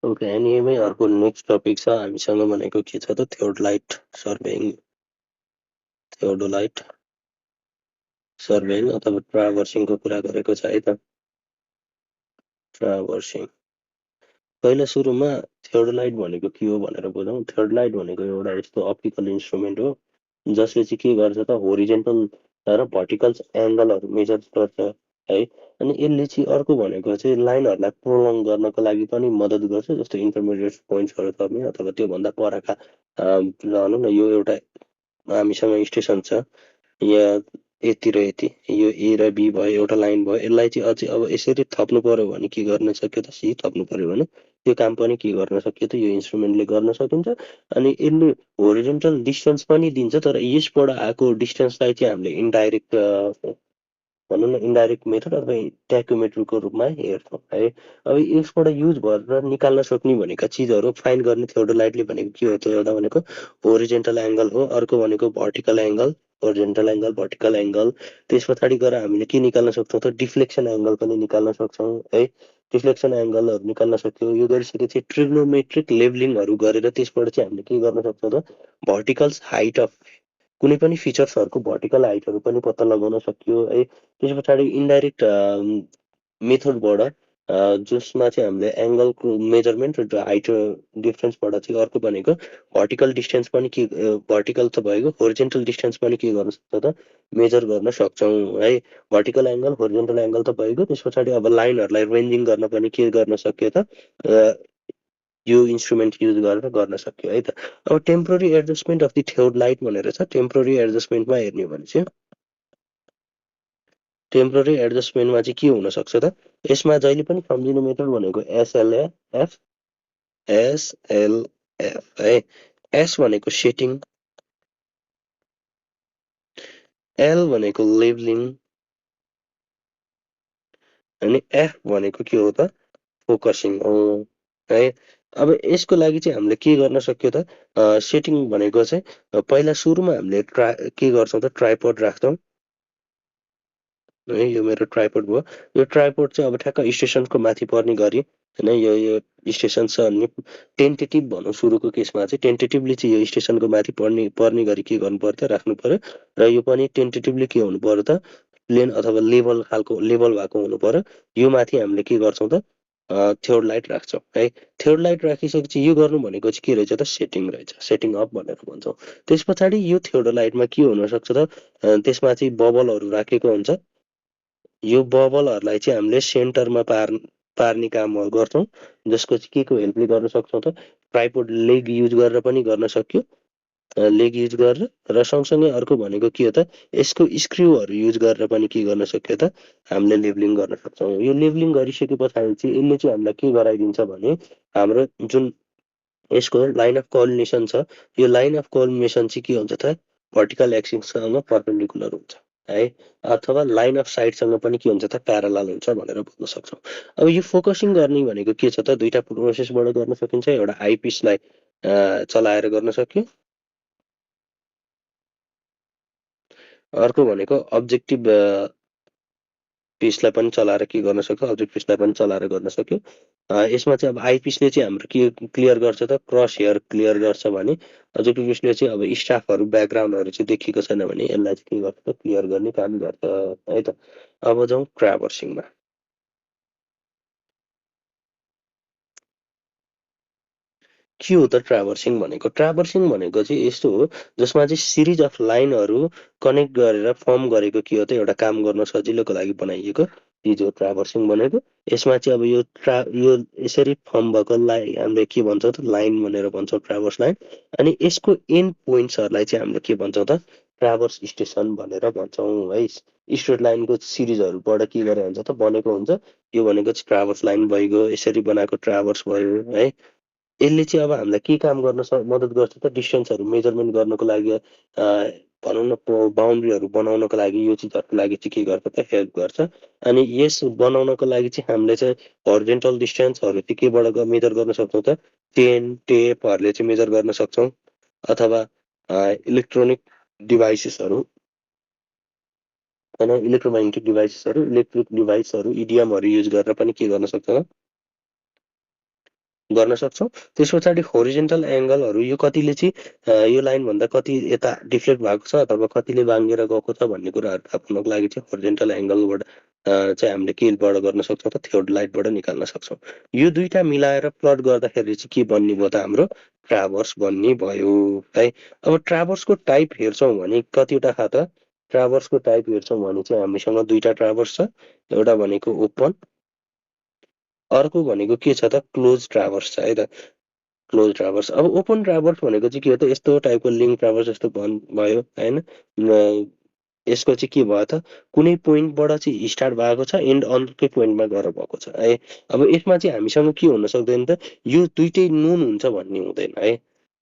Okay, anime अर्को next topic छ हामीसँग भनेको के छ त थियोडोलाइट सर्भेइङ थियोडोलाइट सर्भेइङ अथवा ट्राभर्सिङको कुरा गरेको छ है त। ट्राभर्सिङ पहिला सुरुमा थियोडोलाइट भनेको के हो भनेर बुझौँ। थियोडोलाइट भनेको एउटा यस्तो अप्टिकल इन्स्ट्रुमेन्ट हो जसले चाहिँ के गर्छ त होरिजेन्टल र भर्टिकल एङ्गलहरू मेजर गर्छ है। अनि यसले चाहिँ अर्को भनेको चाहिँ लाइनहरूलाई प्रोलङ गर्नको लागि पनि मद्दत गर्छ, जस्तो इन्टरमिडिएट पोइन्ट्सहरू थप्ने अथवा त्योभन्दा परका भनौँ न यो एउटा हामीसँग स्टेसन छ यहाँ यति र यति, यो ए र बी भयो एउटा लाइन भयो, यसलाई चाहिँ अझै अब यसरी थप्नु पर्यो भने के गर्न सक्यो त सी थप्नु पर्यो भने त्यो काम पनि के गर्न सक्यो त यो इन्स्ट्रुमेन्टले गर्न सकिन्छ। अनि यसले होरिजेन्टल डिस्टेन्स पनि दिन्छ, तर यसबाट आएको डिस्टेन्सलाई चाहिँ हामीले इन्डाइरेक्ट भनौँ न इन्डाइरेक्ट मेथड अथवा ट्याकोमेट्रीको रूपमा हेर्छौँ है। अब यसबाट युज गरेर निकाल्न सक्ने भनेका चिजहरू फाइन्ड गर्ने थियोडोलाइटले भनेको के हो त, एउटा भनेको होरिजेन्टल एङ्गल हो, अर्को भनेको vertical angle, horizontal angle vertical angle. त्यस पछाडि गएर हामीले के निकाल्न सक्छौँ त डिफ्लेक्सन एङ्गल पनि निकाल्न सक्छौँ है। डिफ्लेक्सन एङ्गलहरू निकाल्न सक्यो, यो गरिसकेपछि ट्रिग्नोमेट्रिक लेभलिङहरू गरेर त्यसबाट चाहिँ हामीले के गर्न सक्छौँ त भर्टिकल्स हाइट अफ कुनै पनि फिचर्सहरूको भर्टिकल हाइटहरू पनि पत्ता लगाउन सकियो है। त्यस पछाडि इन्डाइरेक्ट मेथडबाट जसमा चाहिँ हामीले एङ्गलको मेजरमेन्ट र हाइट डिफ्रेन्सबाट चाहिँ अर्को भनेको भर्टिकल डिस्टेन्स पनि के भर्टिकल त भएको होरिजेन्टल डिस्टेन्स पनि के गर्न सक्छ त मेजर गर्न सक्छौँ है। भर्टिकल एङ्गल होरिजेन्टल एङ्गल त भएको, त्यस पछाडि अब लाइनहरूलाई रेन्जिङ गर्न पनि के गर्न सक्यो त यो इन्स्ट्रुमेन्ट युज गरेर गर्न सक्यो है त। अब temporary adjustment of the theodolite भनेर छ। टेम्पोररी एडजस्टमेन्टमा हेर्ने हो भने चाहिँ टेम्पोररी एडजस्टमेन्टमा चाहिँ के हुनसक्छ त यसमा जहिले पनि सम्झिने मेथड भनेको एसएलएफ एसएलएफ है। एस भनेको सेटिङ, एल भनेको लेभलिङ अनि एफ भनेको के हो त फोकसिङ हो है। अब यसको लागि चाहिँ हामीले के गर्न सक्यो त सेटिङ भनेको चाहिँ पहिला सुरुमा हामीले के गर्छौँ त ट्राइपोड राख्छौँ है। यो मेरो ट्राइपोड भयो। यो ट्राइपोड चाहिँ अब ठ्याक्क स्टेसनको माथि पर्ने गरी होइन, यो स्टेसन छ भने टेन्टेटिभ भनौँ सुरुको केसमा चाहिँ टेन्टेटिभली चाहिँ यो स्टेसनको माथि पर्ने पर्ने गरी के गर्नु पर्यो त राख्नु पर्यो। र यो पनि टेन्टेटिभली के हुनु पर्यो त प्लेन अथवा लेभल खालको लेभल भएको हुनु पर्यो। यो माथि हामीले के गर्छौँ त थियोडोलाइट राख्छौँ है। थियोडोलाइट राखिसकेपछि यो गर्नु भनेको चाहिँ के रहेछ त सेटिङ रहेछ, सेटिङ अप भनेर भन्छौँ। त्यस पछाडि यो थियोडोलाइटमा के हुनसक्छ त त्यसमा चाहिँ बबलहरू राखेको हुन्छ। यो बबलहरूलाई चाहिँ हामीले सेन्टरमा पार्ने काम गर्छौँ, जसको चाहिँ के को हेल्पले गर्न सक्छौँ त ट्राइपोड लेग युज गरेर पनि गर्न सक्यो, लेग युज गरेर र सँगसँगै अर्को भनेको के हो त यसको स्क्रुहरू युज गरेर पनि के गर्न सक्यो त हामीले लेभलिङ गर्न सक्छौँ। यो लेभलिङ गरिसके पछाडि चाहिँ यसले चाहिँ हामीलाई के गराइदिन्छ भने हाम्रो जुन यसको लाइन अफ कोअर्डिनेसन छ, यो लाइन अफ कोअर्डिनेसन चाहिँ के हुन्छ त भर्टिकल एक्सिससँग पर्पेन्डिकुलर हुन्छ है, अथवा लाइन अफ साइडसँग पनि के हुन्छ त प्यारलल हुन्छ भनेर बुझ्न सक्छौँ। अब यो फोकसिङ गर्ने भनेको के छ त दुईटा प्रोसेसबाट गर्न सकिन्छ। एउटा आइपिसलाई चलाएर गर्न सक्यो, अर्को भनेको अब्जेक्टिभ पिसलाई पनि चलाएर के गर्न सक्यो अब्जेक्ट पिसलाई पनि चलाएर गर्न सक्यो। यसमा चाहिँ अब आइपिसले चाहिँ हाम्रो के क्लियर गर्छ त क्रस हेयर क्लियर गर्छ भने अब्जेक्टिभ पिसले चाहिँ अब स्टाफहरू ब्याकग्राउन्डहरू चाहिँ देखेको छैन भने यसलाई चाहिँ के गर्छ त क्लियर गर्ने काम गर्छ है त। अब जाउँ ट्राभर्सिङमा। के हो त ट्राभर्सिङ भनेको? ट्राभर्सिङ भनेको चाहिँ यस्तो हो जसमा चाहिँ सिरिज अफ लाइनहरू कनेक्ट गरेर फर्म गरेको के हो त एउटा काम गर्न सजिलोको लागि बनाइएको चिज हो ट्राभर्सिङ भनेको। यसमा चाहिँ अब यो यसरी फर्म भएकोलाई हामीले के भन्छौँ त लाइन भनेर भन्छौँ ट्राभर्स लाइन। अनि यसको एन्ड पोइन्ट्सहरूलाई चाहिँ हामीले के भन्छौँ त ट्राभर्स स्टेसन भनेर भन्छौँ है। स्ट्रेट लाइनको सिरिजहरूबाट के गरेर हुन्छ त बनेको हुन्छ। यो भनेको चाहिँ ट्राभर्स लाइन भइगयो, यसरी बनाएको ट्राभर्स भयो है। यसले चाहिँ अब हामीलाई के काम गर्न मद्दत गर्छ त डिस्टेन्सहरू मेजरमेन्ट गर्नको लागि भनौँ न बााउन्ड्रीहरू बनाउनको लागि यो चिजहरूको लागि चाहिँ के गर्छ त हेल्प गर्छ। अनि यस बनाउनको लागि चाहिँ हामीले चाहिँ हर्जेन्टल डिस्टेन्सहरू चाहिँ केबाट मेजर गर्न सक्छौँ त चेन टेपहरूले चाहिँ मेजर गर्न सक्छौँ, अथवा इलेक्ट्रोनिक डिभाइसेसहरू होइन इलेक्ट्रोम्याग्नेटिक डिभाइसेसहरू इलेक्ट्रिक डिभाइसहरू इडिएमहरू युज गरेर पनि के गर्न सक्छौँ गर्न सक्छौँ। त्यस पछाडि होरिजेन्टल एङ्गलहरू यो कतिले चाहिँ यो लाइनभन्दा कति यता डिफ्लेक्ट भएको छ अथवा कतिले बाङ्गेर गएको छ भन्ने कुराहरू थाहा पाउनको लागि चाहिँ होरिजेन्टल एङ्गलबाट चाहिँ हामीले केबाट गर्न सक्छौँ त थियोडोलाइटबाट निकाल्न सक्छौँ। यो दुईटा मिलाएर प्लट गर्दाखेरि चाहिँ के बन्ने भयो त हाम्रो ट्राभर्स बन्ने भयो है। अब ट्राभर्सको टाइप हेर्छौँ भने कतिवटा खाता ट्राभर्सको टाइप हेर्छौँ भने चाहिँ हामीसँग दुईटा ट्राभर्स छ। एउटा भनेको ओपन, अर्को भनेको के छ त क्लोज ट्राभर्स छ है त। क्लोज ट्राभर्स अब ओपन ट्राभर्स भनेको चाहिँ के हो त यस्तो टाइपको लिङ्क ट्राभर्स जस्तो भयो होइन। यसको चाहिँ के भयो त कुनै पोइन्टबाट चाहिँ स्टार्ट भएको छ एन्ड अर्कै पोइन्टमा गएर भएको छ है। अब यसमा चाहिँ हामीसँग के हुन सक्दैन त यो दुइटै नुन हुन्छ भन्ने हुँदैन है।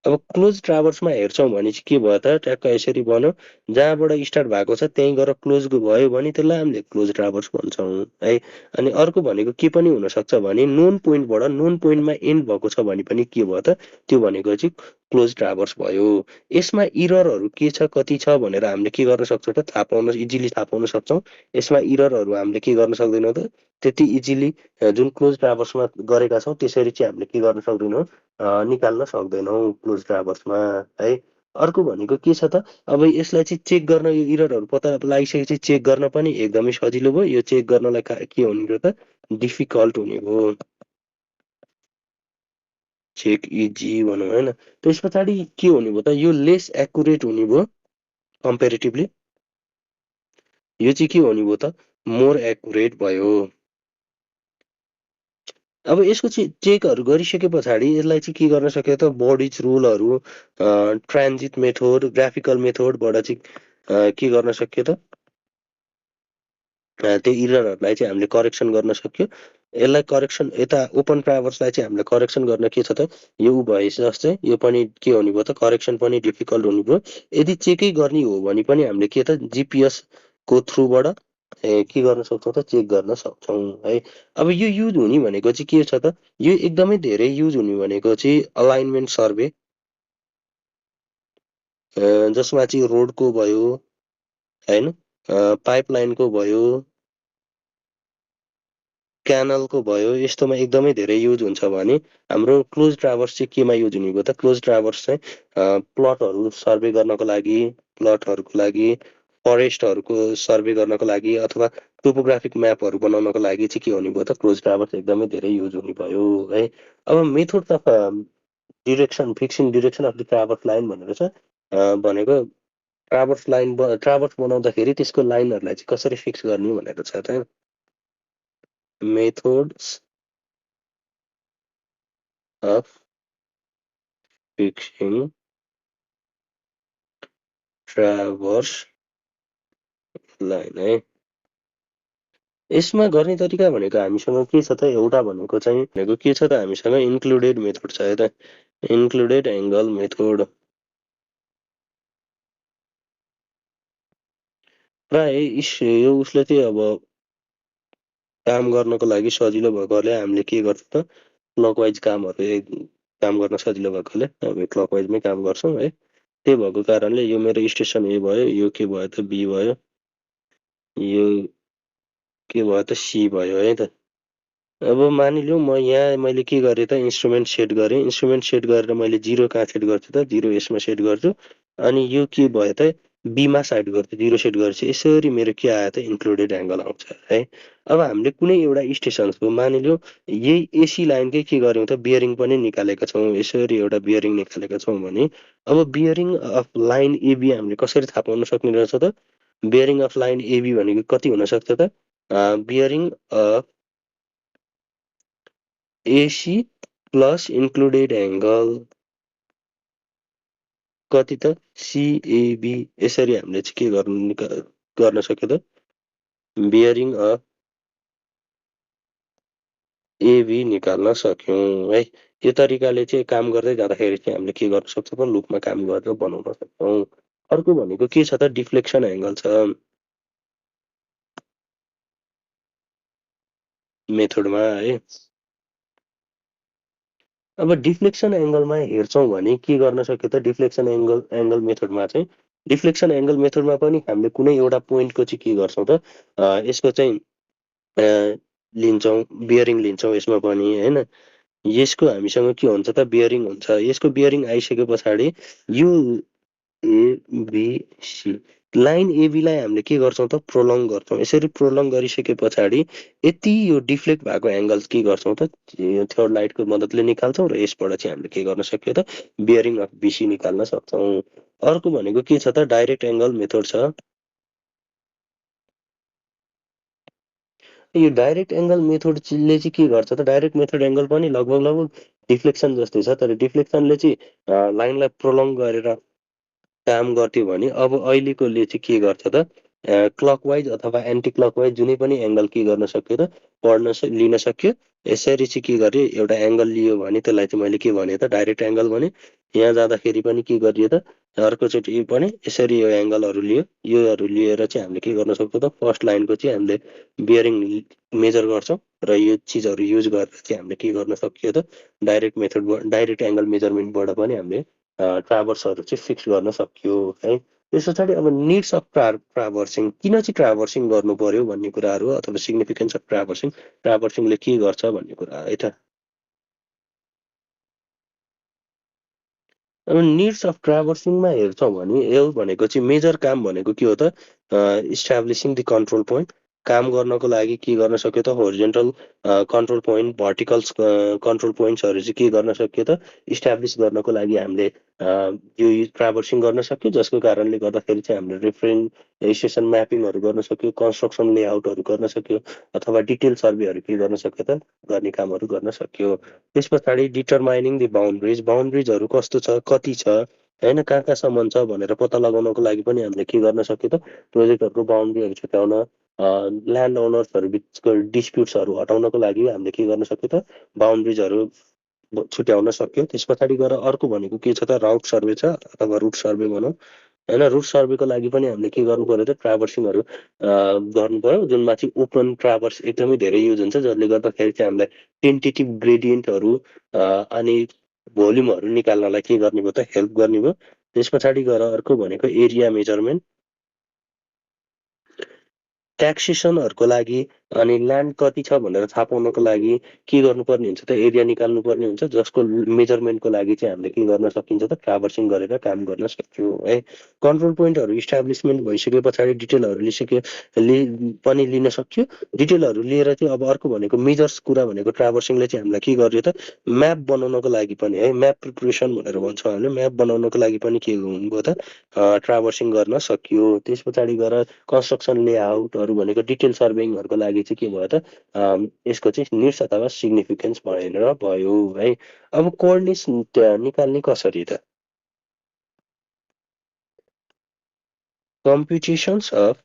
अब क्लोज ट्राभर्समा हेर्छौँ भने चाहिँ के भयो त ट्याक्क यसरी बन्यो जहाँबाट स्टार्ट भएको छ त्यहीँ गएर क्लोज भयो भने त्यसलाई हामीले क्लोज ट्राभर्स भन्छौँ है। अनि अर्को भनेको के पनि हुनसक्छ भने नोन पोइन्टबाट नोन पोइन्टमा एन्ड भएको छ भने पनि के भयो त त्यो भनेको चाहिँ क्लोज ट्राभर्स भयो। यसमा इररहरू के छ कति छ भनेर हामीले के गर्न सक्छौँ त थाहा पाउन इजिली थाहा पाउन सक्छौँ। यसमा इररहरू हामीले के गर्न सक्दैनौँ त त्यति इजिली जुन क्लोज ट्राभर्समा गरेका छौँ त्यसरी चाहिँ हामीले के गर्न सक्दैनौँ निकाल्न सक्दैनौँ क्लोज ट्राभर्समा है। अर्को भनेको के छ त अब यसलाई चाहिँ चेक गर्न यो इररहरू पत्ता लगाइसकेपछि चेक गर्न पनि एकदमै सजिलो भयो। यो चेक गर्नलाई के हुने भयो त डिफिकल्ट हुने भयो। चेक इजी भनौँ होइन। त्यस पछाडि के हुने भयो त यो लेस एकुरेट हुने भयो कम्पेरिटिभली। यो चाहिँ के हुने भयो त मोर एकुरेट भयो। अब यसको चाहिँ चेकहरू गरिसके पछाडि यसलाई चाहिँ के गर्न सक्यो त बर्डिच रुलहरू ट्रान्जिट मेथड ग्राफिकल मेथडबाट चाहिँ के गर्न सक्यो त त्यो इररहरूलाई चाहिँ हामीले करेक्सन गर्न सक्यो। यसलाई करेक्सन यता ओपन ट्राभर्सलाई चाहिँ हामीले करेक्सन गर्न के छ त यो भए जस्तै यो पनि के हुने भयो त करेक्सन पनि डिफिकल्ट हुने भयो। यदि चेकै गर्ने हो भने पनि हामीले के त जिपिएस को थ्रुबाट के गर्न सक्छौँ त चेक गर्न सक्छौँ है। अब यो युज हुने भनेको चाहिँ के छ त यो एकदमै धेरै युज हुने भनेको चाहिँ अलाइनमेन्ट सर्वे जसमा चाहिँ रोडको भयो होइन पाइपलाइनको भयो क्यानलको भयो यस्तोमा एकदमै धेरै युज हुन्छ भने हाम्रो क्लोज ट्राभर्स चाहिँ केमा युज हुने भयो त क्लोज ट्राभर्स चाहिँ प्लटहरू सर्वे गर्नको लागि प्लटहरूको लागि फरेस्टहरूको सर्वे गर्नको लागि अथवा टोपोग्राफिक म्यापहरू बनाउनको लागि चाहिँ के हुने भयो त क्लोज ट्राभर्स एकदमै धेरै युज हुने भयो है। अब method of direction fixing direction of the traverse line भनेर छ भनेको ट्राभर्स बनाउँदाखेरि त्यसको लाइनहरूलाई चाहिँ कसरी फिक्स गर्ने भनेर छ त methods of fixing traverse line है। यसमा गर्ने तरिका भनेको हामीसँग के छ त एउटा भनेको चाहिँ भनेको के छ त हामीसँग इन्क्लुडेड मेथड छ यता इन्क्लुडेड एङ्गल मेथड प्राय यो उसले चाहिँ अब काम गर्नको लागि सजिलो भएकोले हामीले के गर्छ त क्लकवाइज काम गर्न सजिलो भएकोले हामी क्लकवाइजमै काम गर्छौँ है। त्यही भएको कारणले यो मेरो स्टेसन ए भयो यो के भयो त बी भयो यो के भयो त सी भयो है त। अब मानिलिउँ म यहाँ मैले के गरेँ त इन्स्ट्रुमेन्ट सेट गरेँ इन्स्ट्रुमेन्ट सेट गरेर मैले जिरो कहाँ सेट गर्छु त जिरो यसमा सेट गर्छु अनि यो के भयो त बीमा साइड गर्छु जिरो सेट गर्छु यसरी मेरो के आयो त इन्क्लुडेड एङ्गल आउँछ है। अब हामीले कुनै एउटा स्टेसनको मानिलिउँ यही एसी लाइनकै के गऱ्यौँ त बियरिङ पनि निकालेका छौँ यसरी एउटा बियरिङ निकालेका छौँ भने अब बियरिङ अफ लाइन एबी हामीले कसरी थाहा पाउन सक्ने रहेछ त बियरिङ अफ लाइन एबी भनेको कति हुनसक्छ त bearing of AC plus included angle कति त CAB यसरी हामीले चाहिँ के गर्न सक्यो त बियरिङ अफ AB निकाल्न सक्यौँ है। यो तरिकाले चाहिँ काम गर्दै जाँदाखेरि चाहिँ हामीले के गर्न सक्छौँ त लुपमा काम गरेर बनाउन सक्छौँ। अर्को भनेको के छ त डिफ्लेक्सन एङ्गल छ मेथडमा है। अब डिफ्लेक्सन एङ्गलमा हेर्छौँ भने के गर्न सक्यो त डिफ्लेक्सन एङ्गल मेथडमा चाहिँ डिफ्लेक्सन एङ्गल मेथडमा पनि हामीले कुनै एउटा पोइन्टको चाहिँ के गर्छौँ त यसको चाहिँ लिन्छौँ बियरिङ लिन्छौँ यसमा पनि होइन। यसको हामीसँग के हुन्छ त बियरिङ हुन्छ। यसको बियरिङ आइसके पछाडि यो एबिसी लाइन एबीलाई हामीले के गर्छौँ त प्रोलङ गर्छौँ। यसरी प्रोलङ गरिसके पछाडि यति यो डिफ्लेक्ट भएको एङ्गल्स के गर्छौँ त थर्ड लाइटको मद्दतले निकाल्छौँ र यसबाट चाहिँ हामीले के गर्न सक्यो त बियरिङ अफ बिसी निकाल्न सक्छौँ। अर्को भनेको के छ त डाइरेक्ट एङ्गल मेथड छ। यो डाइरेक्ट एङ्गल मेथडले चाहिँ के गर्छ त डाइरेक्ट मेथड एङ्गल पनि लगभग लगभग डिफ्लेक्सन जस्तै छ, तर डिफ्लेक्सनले चाहिँ लाइनलाई प्रोलङ गरेर काम गर्थ्यो भने अब अहिलेकोले चाहिँ के गर्छ त क्लकवाइज अथवा एन्टी क्लकवाइज जुनै पनि एङ्गल के गर्न सक्यो त लिन सक्यो। यसरी चाहिँ के गर्यो एउटा एङ्गल लियो भने त्यसलाई चाहिँ मैले के भने त डाइरेक्ट एङ्गल भने। यहाँ जाँदाखेरि पनि के गरियो त अर्कोचोटि पनि यसरी यो एङ्गलहरू लियो। योहरू लिएर चाहिँ हामीले के गर्न सक्छौँ त फर्स्ट लाइनको चाहिँ हामीले बियरिङ मेजर गर्छौँ र यो चिजहरू युज गरेर चाहिँ हामीले के गर्न सक्यो त डाइरेक्ट मेथडबाट डाइरेक्ट एङ्गल मेजरमेन्टबाट पनि हामीले ट्राभर्सहरू चाहिँ फिक्स गर्न सक्यो है। त्यस पछाडि अब निड्स अफ ट्राभर्सिङ किन चाहिँ ट्राभर्सिङ गर्नु पर्यो भन्ने कुराहरू अथवा सिग्निफिकेन्स अफ ट्राभर्सिङ ट्राभर्सिङले के गर्छ भन्ने कुरा है त। अब निड्स अफ ट्राभर्सिङमा हेर्छौँ भने यो भनेको चाहिँ मेजर काम भनेको के हो त इस्टाब्लिसिङ द कन्ट्रोल पोइन्ट। काम गर्नको लागि के गर्न सक्यो त horizontal control point vertical control पोइन्ट्सहरू चाहिँ के गर्न सक्यो त इस्टाब्लिस गर्नको लागि हामीले यो ट्राभर्सिङ गर्न सक्यो, जसको कारणले गर्दाखेरि चाहिँ हामीले स्टेसन म्यापिङहरू गर्न सक्यो, कन्स्ट्रक्सन लेआउटहरू गर्न सक्यो अथवा डिटेल सर्वेहरू के गर्न सक्यो त गर्ने कामहरू गर्न सक्यो। त्यस पछाडि डिटरमाइनिङ दि बााउन्ड्रिज बााउन्ड्रिजहरू कस्तो छ कति छ होइन कहाँ कहाँसम्म छ भनेर पत्ता लगाउनको लागि पनि हामीले के गर्न सक्यो त प्रोजेक्टहरूको बााउन्ड्रीहरू छुट्याउन ल्यान्ड ओनर्सहरू बिचको डिस्प्युट्सहरू हटाउनको लागि हामीले के गर्न सक्यो त बााउन्ड्रिजहरू छुट्याउन सक्यो। त्यस पछाडि गएर अर्को भनेको के छ त राउट सर्वे छ अथवा रुट सर्वे भनौँ होइन। रुट सर्वेको लागि पनि हामीले के गर्नु पर्यो त ट्राभर्सिङहरू गर्नु पर्यो, जुनमा चाहिँ ओपन ट्राभर्स एकदमै धेरै युज हुन्छ, जसले गर्दाखेरि चाहिँ हामीलाई टेन्टेटिभ ग्रेडियन्टहरू अनि भोल्युमहरू निकाल्नलाई के गर्ने भयो त हेल्प गर्ने भयो। त्यस पछाडि गएर अर्को भनेको एरिया मेजरमेन्ट ट्याक्सेसनहरूको लागि अनि ल्यान्ड कति छ भनेर थाहा पाउनको लागि के गर्नुपर्ने हुन्छ त एरिया निकाल्नु पर्ने हुन्छ, जसको मेजरमेन्टको लागि चाहिँ हामीले के गर्न सकिन्छ त ट्राभर्सिङ गरेर काम गर्न सक्छौँ है। कन्ट्रोल पोइन्टहरू इस्टाब्लिसमेन्ट भइसके पछाडि डिटेलहरू पनि लिन सक्यो। डिटेलहरू लिएर चाहिँ अब अर्को भनेको मेजर्स कुरा भनेको ट्राभर्सिङले चाहिँ हामीलाई के गर्यो त म्याप बनाउनको लागि पनि है म्याप प्रिपरेसन भनेर भन्छौँ हामीले म्याप बनाउनको लागि पनि के हुनुभयो त ट्राभर्सिङ गर्न सकियो। त्यस पछाडि गएर कन्स्ट्रक्सन लेआउटहरू भनेको डिटेल सर्वेइङहरूको लागि चाहिँ के भयो त यसको चाहिँ निड्स अथवा सिग्निफिकेन्स भएर भयो है। अब कोअर्डिनेट्स निकाल्ने कसरी त कम्पिटिसन्स अफ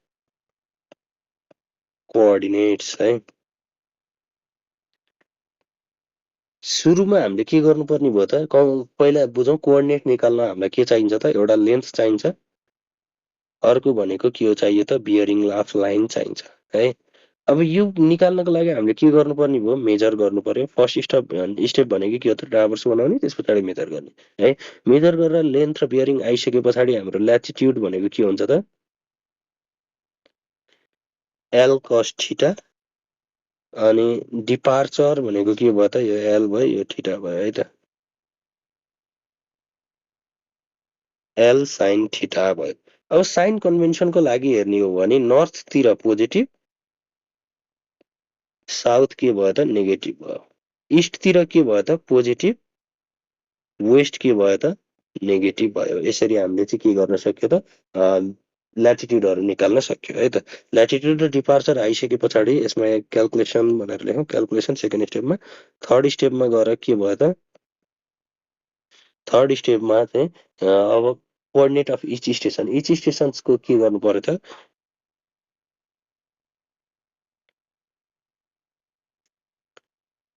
कोअर्डिनेट्स है। सुरुमा हामीले के गर्नुपर्ने भयो त पहिला बुझौँ कोअर्डिनेट निकाल्न हामीलाई के चाहिन्छ त एउटा लेन्थ चाहिन्छ, अर्को भनेको के हो चाहियो त बियरिङ अफ लाइन चाहिन्छ है। अब यो निकाल्नको लागि हामीले के गर्नुपर्ने भयो मेजर गर्नु पर्यो। फर्स्ट स्टेप भनेको के हो त ट्राभर्स बनाउने, त्यस पछाडि मेजर गर्ने है। मेजर गरेर लेन्थ र बियरिङ आइसके पछाडि हाम्रो ल्याटिट्युड भनेको के हुन्छ त एल कस थीटा अनि डिपार्चर भनेको के भयो त यो एल भयो यो थीटा भयो है त एल साइन थीटा भयो। अब साइन कन्भेन्सनको लागि हेर्ने हो भने नर्थतिर पोजिटिभ साउथ के भयो त नेगेटिभ भयो, इस्टतिर के भयो त पोजिटिभ वेस्ट के भयो त नेगेटिभ भयो। यसरी हामीले चाहिँ के गर्न सक्यो त ल्याटिट्युडहरू निकाल्न सक्यो है त। ल्याटिट्युड र डिपार्चर आइसके पछाडि यसमा क्यालकुलेसन भनेर लेखौँ क्यालकुलेसन सेकेन्ड स्टेपमा। थर्ड स्टेपमा गएर के भयो त थर्ड स्टेपमा चाहिँ अब कोअर्डिनेट अफ इच स्टेसन्सको के गर्नु पर्यो त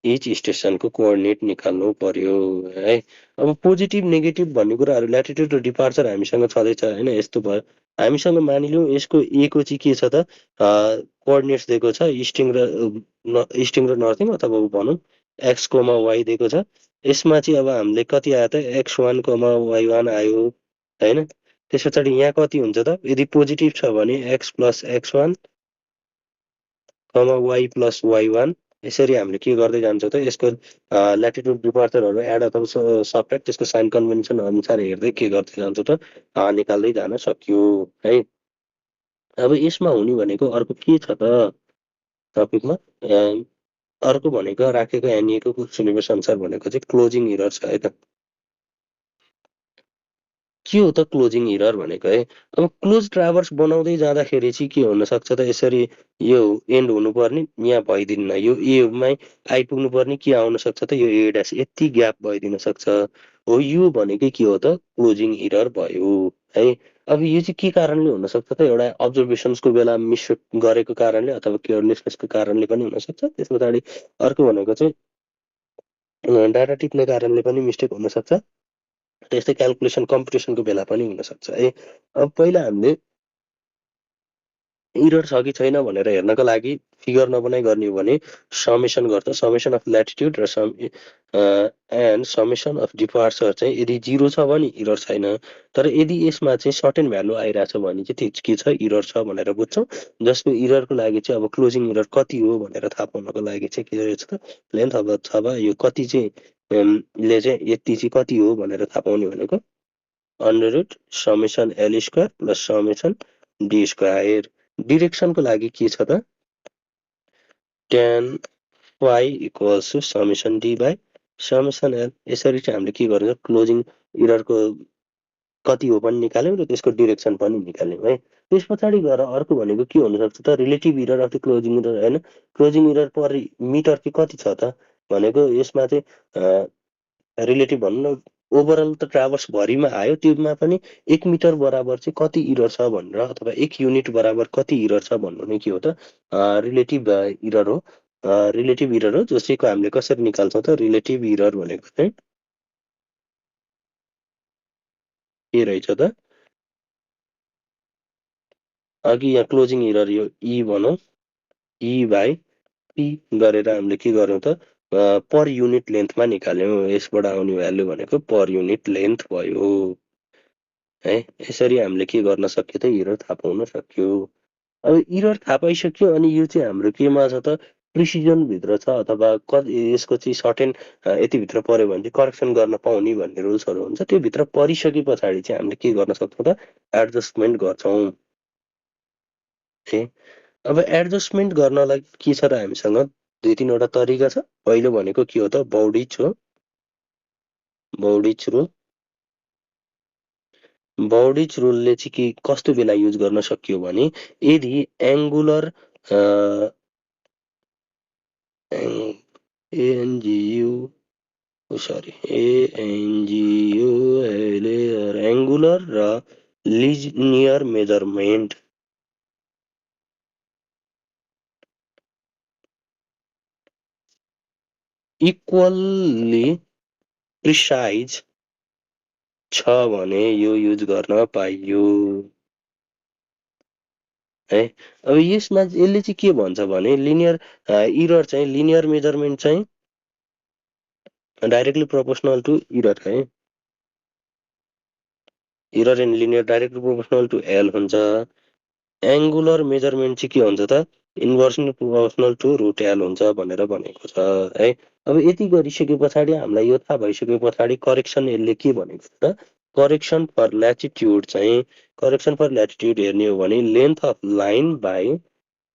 इच स्टेसनको कोअर्डिनेट निकाल्नु पर्यो है। अब पोजिटिभ नेगेटिभ भन्ने कुराहरू ल्याटिट्युड र डिपार्चर हामीसँग छँदैछ होइन। यस्तो भयो हामीसँग मानिलिउँ यसको ए को चाहिँ के छ त कोअर्डिनेट्स दिएको छ इस्टिङ र नर्थिङ अथवा भनौँ एक्स कोमा वाइ दिएको छ। यसमा चाहिँ अब हामीले कति आयो त x1 y1 आयो होइन। त्यस पछाडि यहाँ कति हुन्छ त यदि पोजिटिभ छ भने x plus x1 y plus वाइ1 यसरी हामीले के गर्दै जान्छौँ त यसको ल्याटिट्युड डिपार्चरहरू एड अथवा सबट्र्याक्ट त्यसको साइन कन्भेन्सन अनुसार हेर्दै के गर्दै जान्छौँ त निकाल्दै जान सक्यो है। अब यसमा हुने भनेको अर्को के छ त टपिकमा अर्को भनेको राखेको एनइएको सिलेबस अनुसार भनेको चाहिँ क्लोजिङ इरर छ है त। के हो त क्लोजिङ इरर भनेको है। अब क्लोज ट्राभर्स बनाउँदै जाँदाखेरि चाहिँ के हुनसक्छ त यसरी यो एन्ड हुनुपर्ने यहाँ भइदिन्न, यो एमै आइपुग्नु पर्ने के आउन सक्छ त यो ए ड्यास यति ग्याप भइदिन सक्छ। हो यो भनेकै के हो त क्लोजिङ इरर भयो है। अब यो चाहिँ के कारणले हुनसक्छ त एउटा अब्जर्भेसन्सको बेला मिस गरेको कारणले अथवा केयरलेसनेसको कारणले पनि हुनसक्छ। त्यस पछाडि अर्को भनेको चाहिँ डाटा टिप्ने कारणले पनि मिस्टेक हुनसक्छ। त्यस्तै क्यालकुलेसन कम्पिटिसनको बेला पनि हुनसक्छ है। अब पहिला हामीले इरर छ कि छैन भनेर हेर्नको लागि फिगर नबनाइ गर्ने हो भने समेसन गर्छ, समेसन अफ ल्याटिट्युड र एन्ड समेसन अफ डिपार्चर चाहिँ यदि 0 छ भने इरर छैन। तर यदि यसमा चाहिँ सर्टेन भ्यालु आइरहेछ भने चाहिँ त्यो के छ इरर छ भनेर बुझ्छौँ। जसको इररको लागि चाहिँ अब क्लोजिङ इरर कति हो भनेर थाहा पाउनको लागि चाहिँ के रहेछ त लेन्थ अथवा यो कति चाहिँ ले चाहिँ यति चाहिँ कति हो भनेर थाहा पाउने भनेको under root summation L square plus summation D square. डिरेक्सनको लागि के छ त tan y equals to summation D by summation L. यसरी चाहिँ हामीले के गर्छौँ क्लोजिङ इररको कति हो पनि निकाल्यौँ र त्यसको डिरेक्सन पनि निकाल्यौँ है। त्यस पछाडि गएर अर्को भनेको के हुनसक्छ त relative error of the closing error होइन। क्लोजिङ इरर पर मिटर चाहिँ कति छ त भनेको यसमा चाहिँ रिलेटिभ भनौँ न ओभरअल त ट्राभर्स भरिमा आयो त्योमा पनि 1 मिटर बराबर चाहिँ कति इरर छ भनेर अथवा 1 युनिट बराबर कति इरर छ भन्नु नै के हो त रिलेटिभ इरर हो। रिलेटिभ इरर हो जसको हामीले कसरी निकाल्छौँ त रिलेटिभ इरर भनेको चाहिँ के रहेछ त अघि यहाँ क्लोजिङ इरर यो ई भनौँ ई बाई पी गरेर हामीले के गर्यौँ त पर युनिट लेन्थमा निकाल्यौँ। यसबाट आउने भ्यालु भनेको पर युनिट लेन्थ भयो है। यसरी हामीले के गर्न सक्यो त इरर थाहा पाउन सक्यो। अब इरर थाहा पाइसक्यो अनि यो चाहिँ हाम्रो केमा छ त प्रिसिजनभित्र छ अथवा यसको चाहिँ सर्टेन यतिभित्र पऱ्यो भने चाहिँ करेक्सन गर्न पाउने भन्ने रुल्सहरू हुन्छ। त्योभित्र परिसके पछाडि चाहिँ हामीले के गर्न सक्छौँ त एडजस्टमेन्ट गर्छौँ। अब एडजस्टमेन्ट गर्नलाई के छ त हामीसँग 2-3वटा तरिका छ। पहिलो भनेको के हो त बौडिच हो, बौडिच रुल। बौडिच रुलले चाहिँ के कस्तो बेला युज गर्न सकियो भने यदि एङ्गुलर एएनजियु सरी एएनजियु एङ्गुलर र लिनियर मेजरमेन्ट इक्वल्ली प्रिसाइज छ भने यो युज गर्न पाइयो है। अब यसमा यसले चाहिँ के भन्छ भने लिनियर इरर चाहिँ लिनियर मेजरमेन्ट चाहिँ डाइरेक्टली प्रोपोर्सनल टु इरर है। Error in linear directly proportional to L हुन्छ। एङ्गुलर मेजरमेन्ट चाहिँ के हुन्छ त inversely proportional to root L हुन्छ भनेर भनेको छ है। अब यति गरिसके पछाडि हामीलाई यो थाहा भइसके पछाडि करेक्सन यसले के भनेको छ त करेक्सन फर ल्याटिट्युड चाहिँ करेक्सन फर ल्याटिट्युड हेर्ने हो भने length of line by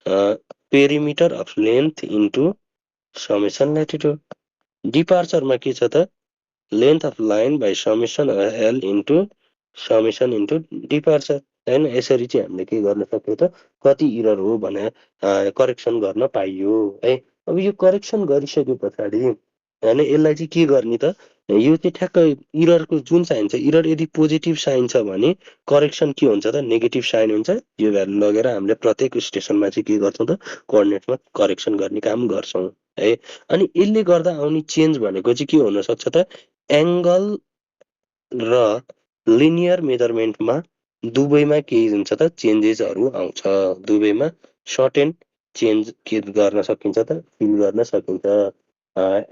perimeter of length into summation latitude. डिपार्चरमा के छ त length of line by summation L into summation into departure होइन। यसरी चाहिँ हामीले के गर्न सक्यो त कति इरर हो भनेर करेक्सन गर्न पाइयो है। अब यो करेक्सन गरिसके पछाडि होइन यसलाई चाहिँ के गर्ने त यो चाहिँ ठ्याक्क इररको जुन साइन छ इरर यदि पोजिटिभ साइन छ भने करेक्सन के हुन्छ त नेगेटिभ साइन हुन्छ। यो भ्यालु लगेर हामीले प्रत्येक स्टेसनमा चाहिँ के गर्छौँ त कोअर्डिनेटमा करेक्सन गर्ने काम गर्छौँ है। अनि यसले गर्दा आउने चेन्ज भनेको चाहिँ के हुनसक्छ त एङ्गल र लिनियर मेजरमेन्टमा दुवैमा के हुन्छ त चेन्जेसहरू आउँछ। दुवैमा सर्टेन चेन्ज के गर्न सकिन्छ त फिल गर्न सकिन्छ।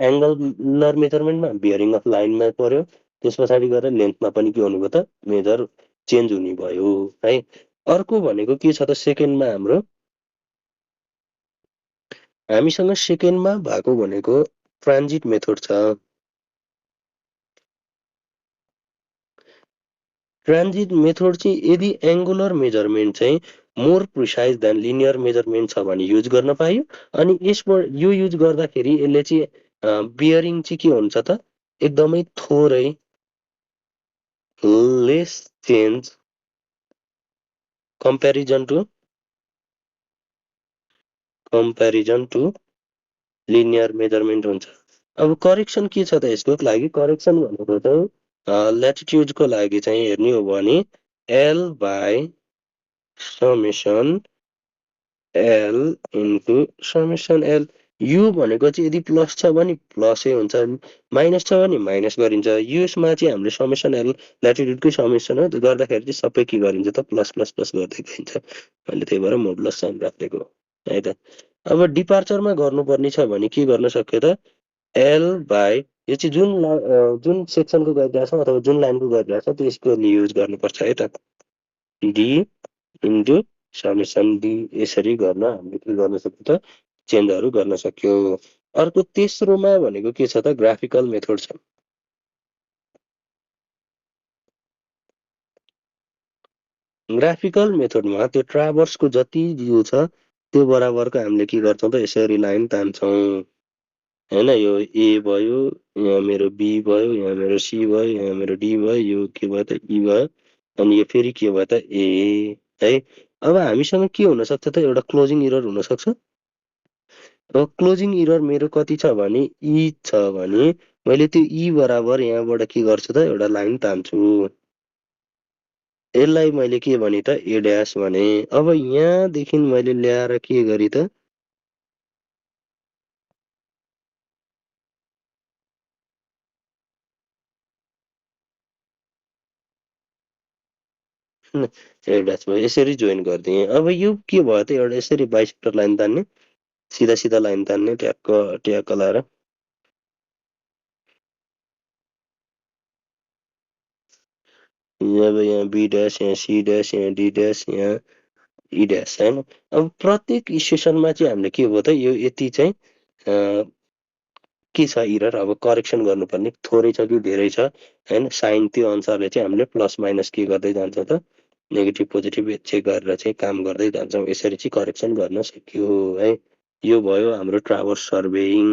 एङ्गलर मेजरमेन्टमा बियरिङ अफ लाइनमा पर्यो त्यस पछाडि गएर लेन्थमा पनि के हुनुभयो त मेजर चेन्ज हुने भयो है। अर्को भनेको के छ त सेकेन्डमा हाम्रो हामीसँग सेकेन्डमा भएको भनेको ट्रान्जिट मेथड छ। ट्रान्जिट मेथड चाहिँ यदि एङ्गुलर मेजरमेन्ट चाहिँ more precise than linear measurement छ भने युज गर्न पाइयो। अनि यसबाट यो युज गर्दाखेरि यसले चाहिँ बियरिङ चाहिँ के हुन्छ त एकदमै थोरै less change comparison to linear measurement हुन्छ। अब करेक्सन के छ त यसको लागि करेक्सन भनेको चाहिँ ल्याटिट्युडको लागि चाहिँ हेर्ने हो भने L by summation L into summation L. You भनेको चाहिँ यदि प्लस छ भने प्लसै हुन्छ, माइनस छ भने माइनस गरिन्छ। युसमा चाहिँ हामीले समेसन एल ल्याटिट्युडकै समेसन हो, त्यो गर्दाखेरि चाहिँ सबै के गरिन्छ त प्लस प्लस प्लस गर्दै गइन्छ। मैले त्यही भएर मोडुलस साइन राखेको है त। अब डिपार्चरमा गर्नुपर्ने छ भने के गर्न सक्यो त एल बाई यो चाहिँ जुन सेक्सनको गरिरहेछ अथवा जुन लाइनको गरिरहेछ त्यसको युज गर्नुपर्छ है त, डी इन्टु समेसन डी। यसरी गर्न हामीले के गर्न सक्यो त चेन्जहरू गर्न सक्यो। अर्को तेस्रोमा भनेको के छ त ग्राफिकल मेथड छ। ग्राफिकल मेथडमा त्यो ट्राभर्सको जति यो छ त्यो बराबरको हामीले के गर्छौँ त यसरी लाइन तान्छौँ होइन। यो ए भयो, यहाँ मेरो बी भयो, यहाँ मेरो सी भयो, यहाँ मेरो डी भयो, यो के भयो त ई भयो, अनि यो फेरि के भयो त ए है। अब हामीसँग के हुनसक्छ त एउटा क्लोजिङ इरर हुनसक्छ। अब क्लोजिङ इरर मेरो कति छ भने ई छ भने मैले त्यो ई बराबर यहाँबाट के गर्छु त एउटा लाइन तान्छु। यसलाई मैले के भने त ए ड्यास भने। अब यहाँदेखि मैले ल्याएर के गरेँ त ए ड्यास भयो, यसरी जोइन गरिदिएँ। अब यो के भयो त एउटा यसरी बाइसेक्टर लाइन तान्ने, सिधा सिधा लाइन तान्ने ट्याक्क ट्याक्क लाएर। अब यहाँ बी ड्यास, यहाँ सी ड्यास, यहाँ डी ड्यास, यहाँ ई ड्यास होइन। अब प्रत्येक इक्वेसनमा चाहिँ हामीले के भयो त यो यति चाहिँ के छ इरर, अब करेक्सन गर्नुपर्ने थोरै छ कि धेरै छ होइन। साइन त्यो अनुसारले चाहिँ हामीले प्लस माइनस के गर्दै जान्छ त नेगेटिभ पोजिटिभ चेक गरेर चाहिँ काम गर्दै जान्छौँ। यसरी चाहिँ करेक्सन गर्न सक्यो है। यो भयो हाम्रो ट्राभर्स सर्भेइङ।